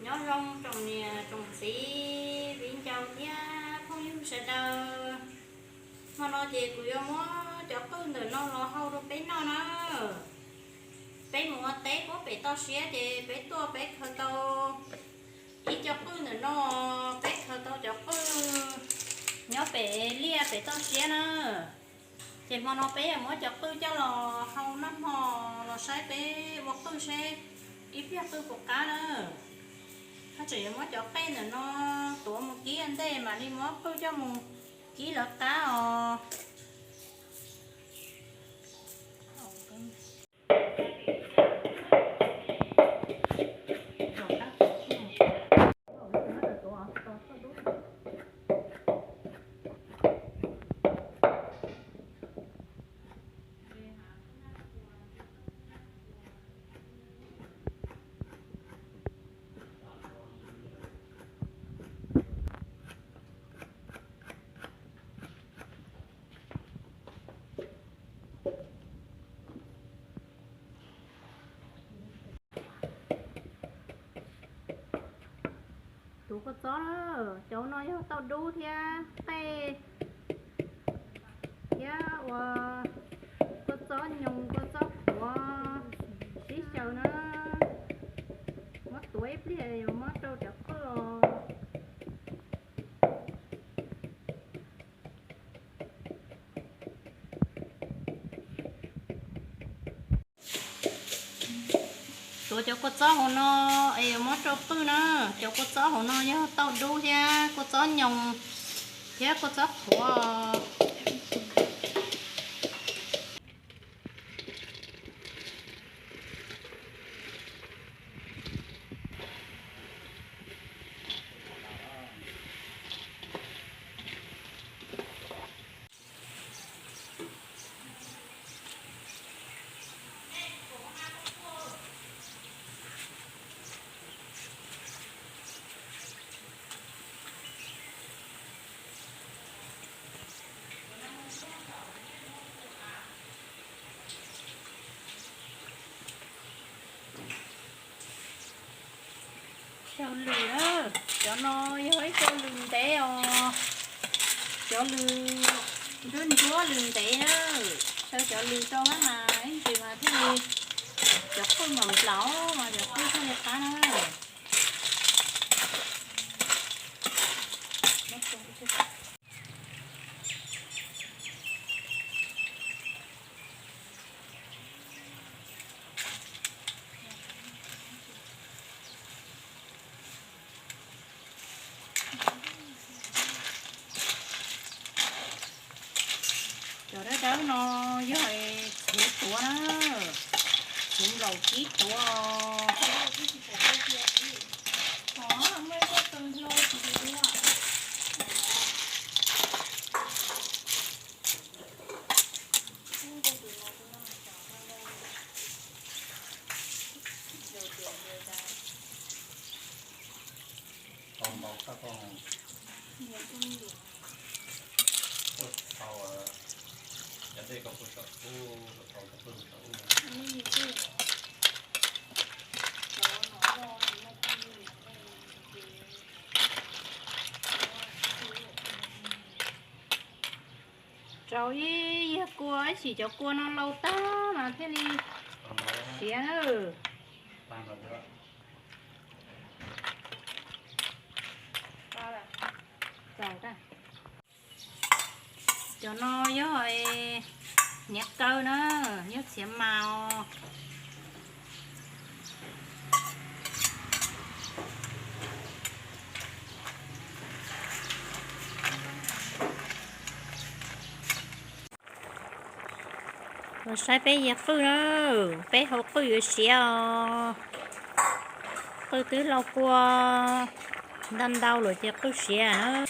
Nyob zoo tsoom niam tsoom txiv viv ncaus thiab phooj ywg sawv daws. Hmo no ces kuv yuav muab cov qwj ntawm no los hau rau peb noj na. Peb mus ua teb puag pem toj siab ces peb tuaj peb khaws tau ib co qwj ntawm no, peb khaws tau cov qwj nyob pem liaj pem toj siab na. Ces hmo no peb yuav muab cov qwj coj los hau noj hmo, los saib peb ua qwj seb ib pliag qwj puas qab na. Haj tseem yuav muab cov qwj ntawm no tuav mus kib ua ntej mam li muab qwj coj mus kib lawv qab os. Tuav kua txob na, cov no yog tauj dub thiab qej thiab ua kua txob nyoos kua txob qhuav sib xyaw na. Muab tuav ib pliag yuav muab rau cov qwj os. Tuav cov kua txob hauv no es yuav muab rau qwj na. Cov kua txob hauv no yog tauj dub thiab kua txob nyoos thiab kua txob qhuav. Xyaw lws na, cov no yog ib co lws ntev os, cov lws nruab nruab lws ntev na. Xyaw cov lws rau hab mas ib ntsis mas thiaj li cov qwj mas nplaum mas cov qwj thiaj li qab na. Cov dawb dawb no yog txhuv tuav na, txhuv nplaum kib tuav. Rau ib yag kua, ib sim cov kua no lau tag mas thiaj li siav na. Cov no yog hniav kaw na, yog txiav mas os. Los saib peb yias qwj na, peb hau qwj yuav siav os. Qwj twb lau kua ntau ntau lawm ces qwj siav na.